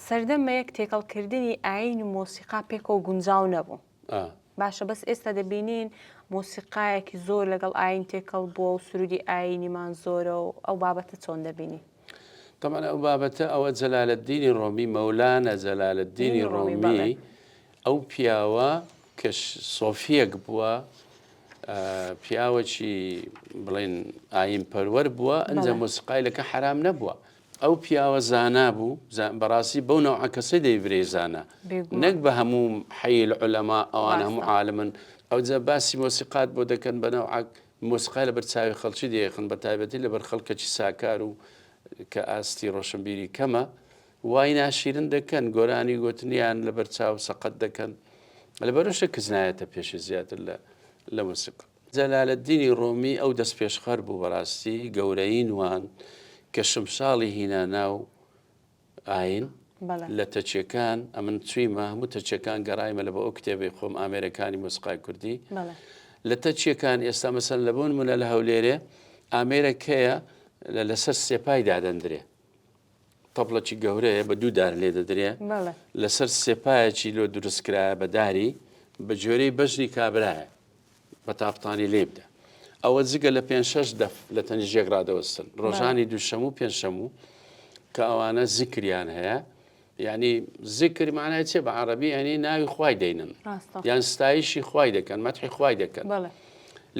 سەردەمێک تێکەڵکردنی ئایین و مۆسیقا پێکەوە گونجاو نەبوو. باشە بەس ئێستا دەبینین مۆسیقایەکی زۆر لەگەڵ ئایین تێکەڵ بووە و سرودی ئایینیمان زۆرە و ئەو بابەتە چۆن دەبینی؟ تەبعەن ئەو بابەتە ئەوە جەلالەدینی ڕۆمی مەولانە جەلالەدینی ڕۆمی ئەو پیاوە کە سۆفیەک بووە پیاوەکی بڵێن ئاین پەروەر بووە ئەنجا مۆسیقای لەکە حرام نەبووە ئەو پیاوە زانا بوو، بەڕاستی بەو نەوعە کەسەی دەیبرێ زانا، نەک بە هەموو حەی العلماء ئەوان هەموو عالمن، ئەوجا باسی مۆسیقات بۆ دەکەن بە نەوعەک مۆسیقای لەبەر چاوی خەڵکی دەیەخن بە تایبەتی لەبەر خەڵکەکی ساکار و کە ئاستی ڕۆشنبیری کەمە وای ناشیرن دەکەن گۆرانی گۆتنیان لەبەر چاو سەقەت دەکەن لەبەرەشە کز نایەتە پێشێ زیاتر لە لە مۆسیقا. جەلالەدینی ڕۆمی ئەو دەستپێشخەر بوو بەڕاستی گەورەیی نوان کە شمشاڵی هینا ناو ئاین لە تەچیەکان ئەمن چویمە هەموو تەچیەکان گەڕایمە لە بۆ ئەو کتێبەی خۆم ئامێرەکانی مۆسیقای کوردی لە تەچیەکان ئێستا مەسەن لە بۆ نمونە لە هەولێرێ ئامێرەک هەیە لەسەر سێپای دادەندرێ تەپڵەکی گەورەیە بە دوو دار لێ دەدرێ لەسەر سێپایەکی لۆ دروست کرایە بە داری بە جۆرەی بەژنی کابرایە بە تاپتانی لێ بدە ئەوە جگە لە پێ شەش دەف لە تەنیژێک ڕادەوەستن ڕۆژانی دووشەم و پێنجشەم و کە ئەوانە زیکریان هەیە یعنی زیکر معنای چێ بە عربی ینی ناوی خوای دەینن یان ستایشی خوای دەکەن مەتحی خوای دەکەن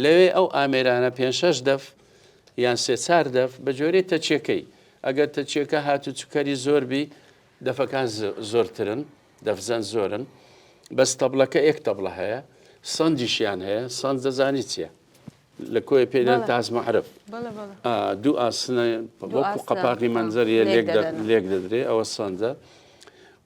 لەوێ ئەو ئامێرانە پێ شەش دەف یان سێ چار دەف بە جۆرەی تەچیەکەی ئەگەر تەچیەکە هاتوچوکەری زۆر بی دەفەکان زۆرترن دەفزەن زۆرن بەس تەبڵەکە ئێک تەبڵە هەیە سەنجیشیان هەیە سەنج دەزانی چییە لە کۆیە پێ دەن تاز مەعرف دوو ئاسنە وەکو قەپاغی مەنجەریە لێک دەدرێ ئەوە سەنجە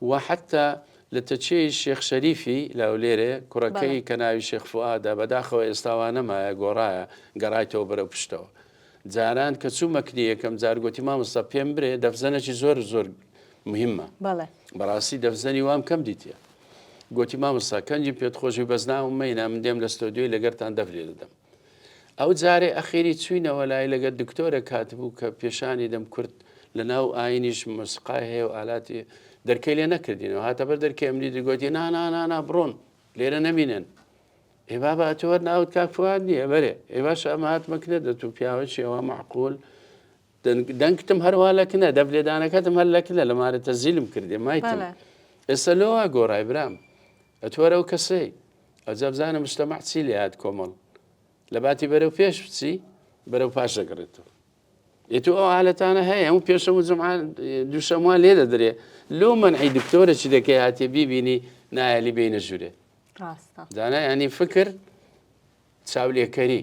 و حتا لە تەچێی شێخ شەریفی لە هەولێرێ کوڕەکەی کە ناوی شێخ فوئادە بەداخەوە ئێستا وا نەمایە گۆڕایە گەڕایتەوە بەرەو پشتەوە جاران کە چوومە کنی یەکەم جار گۆتی مامۆستا پێم برێ دەفزەنێکی زۆر زۆر مهمە بەڵێ. بەڕاستی دەفزەنی وام کەم دیتیە گۆتی مامۆستا کەنجی پێت خۆشبی بەس ناوم مەینە من دێم لە ستۆدیۆی لەگەرتان دەف لێ دەدەم ئەو جارێ ئەخیری چوینەوە لای لەگەر دکتۆرێک هاتبوو کە پێشانی دەم کورد لە ناو ئاینیش مۆسیقای هەیە و ئالاتی دەرکەی لێ نەکردینەوە هاتە بەر دەرکەی ئەمنی دی گۆتی نا نا نا نا بڕۆن لێرە نەمینن ئێ بابا ئەتۆ هەر ناوت کاک فواد نییە بەرێ ئێ باشە ئەمە هاتمە کنە دەتوو پیاوەکی ئەوە مەعقول دەنگتم هەروا لە کنە دەف لێدانەکەتم هەر لە کنە لە مارە تەزیلم کردێ مایتم ئێستا لۆ وا گۆڕای برام ئەتوو هەر ئەو کەسەی ئەجا بزانە مجتەمع چی لێ هات کۆمەڵ لە باتی بەرەو پێش بچی بەرەو پاش دەگەڕێتەوە ئێ تۆ ئەو حالەتانە هەیە هەموو پێشەم و جمعە دووشەموان لێ دەدرێ لۆ مەنعی دکتۆرە چی دەکەی هاتێ بیبینی نایەلی بینە ژوورێ ڕاستە دانا ینی فکر چاولێکەری.